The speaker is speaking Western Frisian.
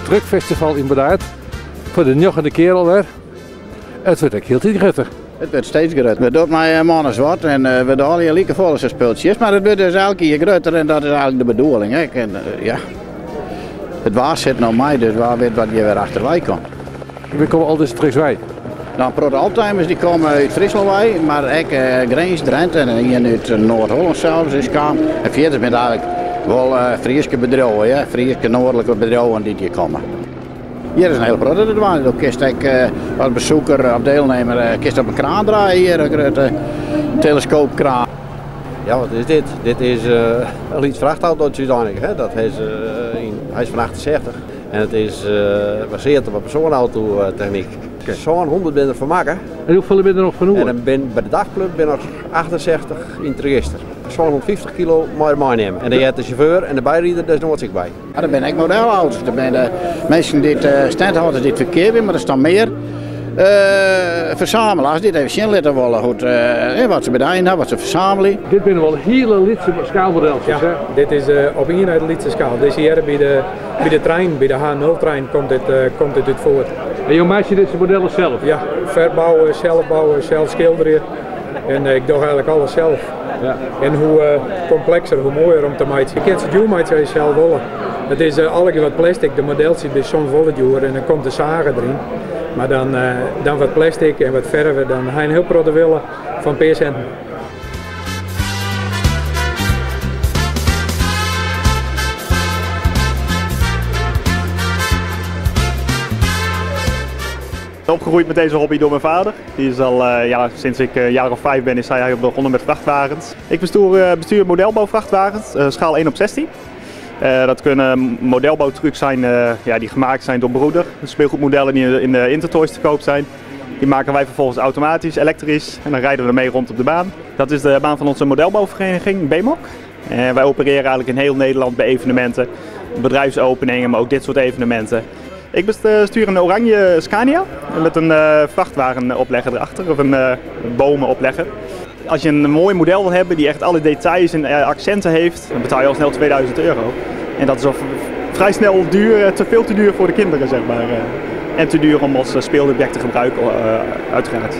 Truckfestival yn Burdaard, foar de njoggende kear alwer. It wurdt ek hieltyd grutter. It wurdt steeds grutter. We dogge mei mannes wat en we dogge allegear like folle sa spultsjes, mar it wurdt dus elk jier grutter en dat is eigenlik de bedoeling ek. En ja, it waar sit no mei, dus wa wit wat hjir wer achterwei komt. Wêr komme al dizze trucks wei? No, in protte oldtimers dy komme út Fryslân wei, mar ek Grins, Drinte en ien út Noard-Hollân sels is kaam. En fierders binne it eigenlik wol Fryske bedriuwen, ja, Fryske noardlike bedriuwen dy't hjir komme. Hjir is in hiele protte te dwaan. Do kinst ek as besoeker of deelnemer kinst op in kraan draaie hjir, in grutte teleskoopkraan. Ja, wat is dit? Dit is in lyts frachtautotsje úteinlik. Hè? Dat is, hy is fan 68 en it is basearre op in persoanauto-technyk. 700 binne der fan makke. En hoefolle binne der noch fan oer? En dan bin, by de dagclub binne noch 68 yn it register. 750 kilo mei er meinimme. En dêr heart de sjauffeur en de byrider desnoads ek by. Ja, der binne ek modelauto's. Der binne minsken dy't standhâlders dy't ferkeapje, mar der staan mear fersamelaars dy't even sjen litte wolle hoe't, wat se by de ein ha, wat se fersamelje. Dit binne wol hiele lytse skaalmodeltsjes, hè? Ja, dit is op ien nei de lytste skaal. Dizze hearre by de, by de trein, by de H0-trein komt dit, komt dit út voort. En jo meitsje dizze modellen sels? Ja, ferbouwe, sels bouwe, sels skilderje. En ik doch eigenlik alles sels. Ja. En hoe komplekser, hoe moaier om te meitsjen. Je kinne se djoer meitsje as je sels wolle. It is allegear wat plastic, de modeltsjes binne soms wol wat djoer en dan komt de sage deryn. Mar dan, dan wat plastic en wat ferve, dan ha je in hiel protte wille fan in pear sinten. Opgegroeid met deze hobby door mijn vader. Die is al, ja, sinds ik een jaar of 5 ben, is hij begonnen met vrachtwagens. Ik bestuur modelbouwvrachtwagens, schaal 1 op 16. Dat kunnen modelbouwtrucks zijn, ja, die gemaakt zijn door Broeder. Speelgoedmodellen die in de Intertoys te koop zijn. Die maken wij vervolgens automatisch, elektrisch en dan rijden we ermee rond op de baan. Dat is de baan van onze modelbouwvereniging, BMOC. En wij opereren eigenlijk in heel Nederland bij evenementen, bedrijfsopeningen, maar ook dit soort evenementen. Ik bestuur een oranje Scania met een vrachtwagenoplegger erachter, of een bomenoplegger. Als je een mooi model wil hebben die echt alle details en accenten heeft, dan betaal je al snel 2000 euro. En dat is al vrij snel duur, te veel te duur voor de kinderen. En te duur om als speelobject te gebruiken, uiteraard.